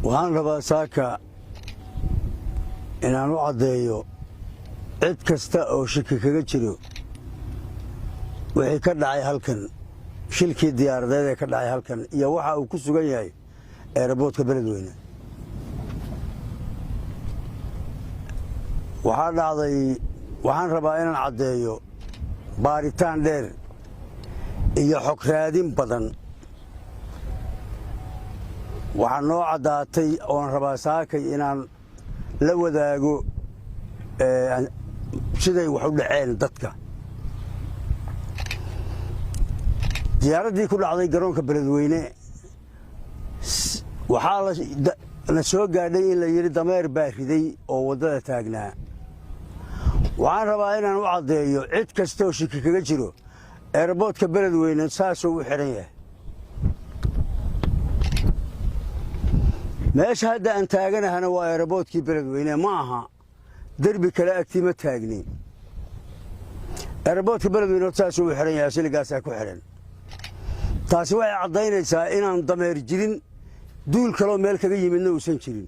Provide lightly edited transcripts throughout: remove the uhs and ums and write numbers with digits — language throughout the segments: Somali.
Waxaan rabaa saaka inaan u caddeeyo cid kasta oo shiki kaga jiro wixii ka dhacay halkan, shilkii diyaaradeed ee ka dhacay halkan iyo waxa uu ku sugan yahay airportka Beledweyne. Waxaa dhacday, waxaan rabaa inaan caddeeyo baaritaan dheer iyo xog raadin badan. Waxaa noo caddaatay oon rabaa saakay inaan la wadaago siday wax u dhaceen dadka. Diyaaraddii ku dhacday garoonka Beledweyne waxaa la soo gaadhay in la yidhi dameer baa riday oo waddada taagnaa. Waxaan rabaa inaan u caddeeyo cid kastaoo shiki kaga jiro airportka Beledweyne saasuu u xidhan yahay. Meesha hadda aan taaganahana waa airportkii Beledweyne, ma aha derbi kale agtii ma taagnin. Airportka Beledweyne horta saasuu u xidhan yahay, siligaasaa ku xidhan. Taasi waxay caddaynaysaa inaan dameer jirin, duul kaloo meel kaga yimidna uusan jirin.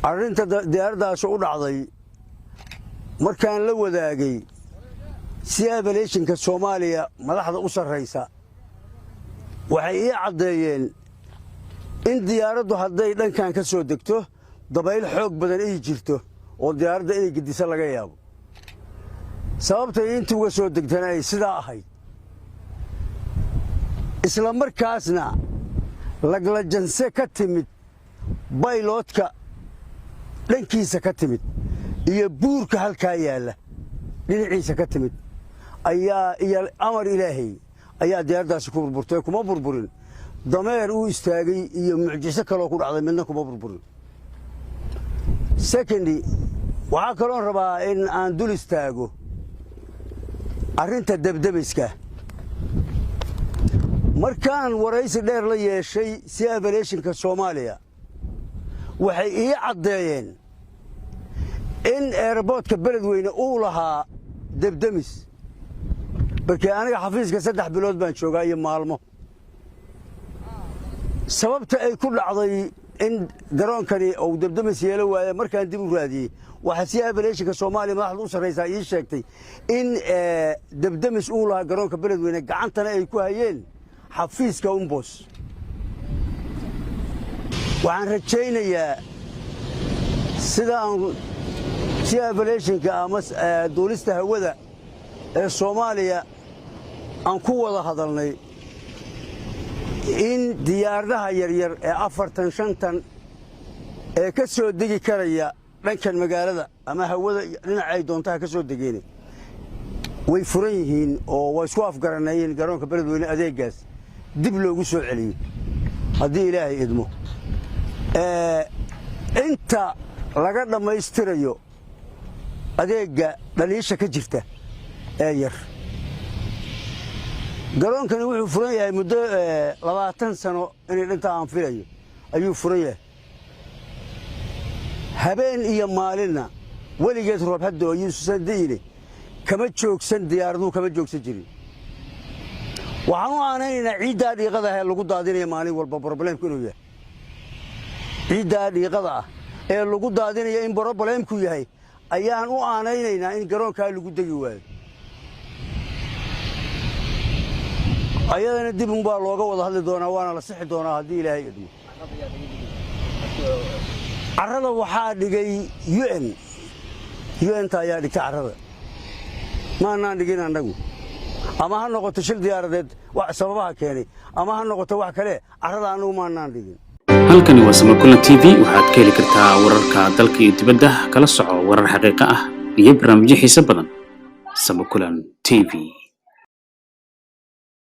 Arrinta diyaaraddaasi u dhacday markaan la wadaagay si aviationka Soomaaliya madaxda u sarraysa, waxay ii caddeeyeen in diyaaraddu hadday dhankan ka soo degto dabayl xoog badan ay jirto oo diyaaradda inay gedisa laga yaabo. Sababtay intii uga soo degtana ay sidaa ahayd. Isla markaasna laglajanse ka timid bayloodka dhankiisa ka timid iyo buurka halkaa yaalla dhinaciisa ka timid ayaa iyo amar Ilaahay ayaa diyaaraddaasi ku burburtay. Kuma burburin dameer uu istaagay iyo mucjiso kaloo ku dhacday, midna kuma burburin. Secondly, waxaa kaloon rabaa in aan dul istaago arrinta debdemiska. Markaan waraysi dheer la yeeshay si aviationka Soomaaliya, waxay ii caddeeyeen in airportka Beledweyne uu lahaa debdemis. Markii aniga xafiiska 3 bilood baan joogaa iyo maalmo. Sababta ay ku dhacday in garoonkani uu debdemis yeelo waaye markaan dib u raadiyey, waxaa si aviationka Soomaaliya madaxda u sarraysaa ii sheegtay in debdemis uu lahaa garoonka Beledweyne, gacantana ay ku hayeen xafiiska Umbos. Waxaan rajaynayaa sida aan si aviationka ama duulista hawada ee Soomaaliya aan ku wada hadalnay in diyaaradaha yaryar ee 40 50 ee ka soo degi karaya dhankan magaalada ama hawada dhinacay doontaha ka soo degeen way furan yihiin oo waa isku afgaranayeen garoonka Beledweyne adeegaas dib loogu soo celiyo haddii Ilaahay idmo. Inta laga dhammaystirayo adeegga dhaliisha ka jirta ee yar, garoonkani wuxuu furan yahay muddo 20 sano inay dhintaa aan filayo ayuu furan yahay. Habeen iyo maalinna weligeed roob haddo ayuusan di'ine kama joogsan, diyaaraduhu kama joogsan jirin. Waxaan u aanaynaynaa ciiddaa dhiiqada ah ee lagu daadinaya maalin walba problemku inuu yahay. Ciiddaa dhiiqada ah ee lagu daadinaya in problemku yahay ayaan u aanaynaynaa in garoonkaa lagu degi waayo. Ayadana dib unbaa looga wada hadli doonaa, waana la sixi doonaa haddii Ilaahay idmo. Carrada waxaa dhigay UN, UN-ta ayaa dhigtay carrada, maanaan dhigin annagu. Ama ha noqoto shil diyaaradeed wax sababaha keenay, ama ha noqoto wax kale, carrada annagu maanaan dhigin. Halkani waa Samekulan TV. Waxaad ka heli kartaa wararka dalka iyo dibadda. Kala soco warar xaqiiqo ah iyo barnaamijyo xiiso badan. Samekulan TV.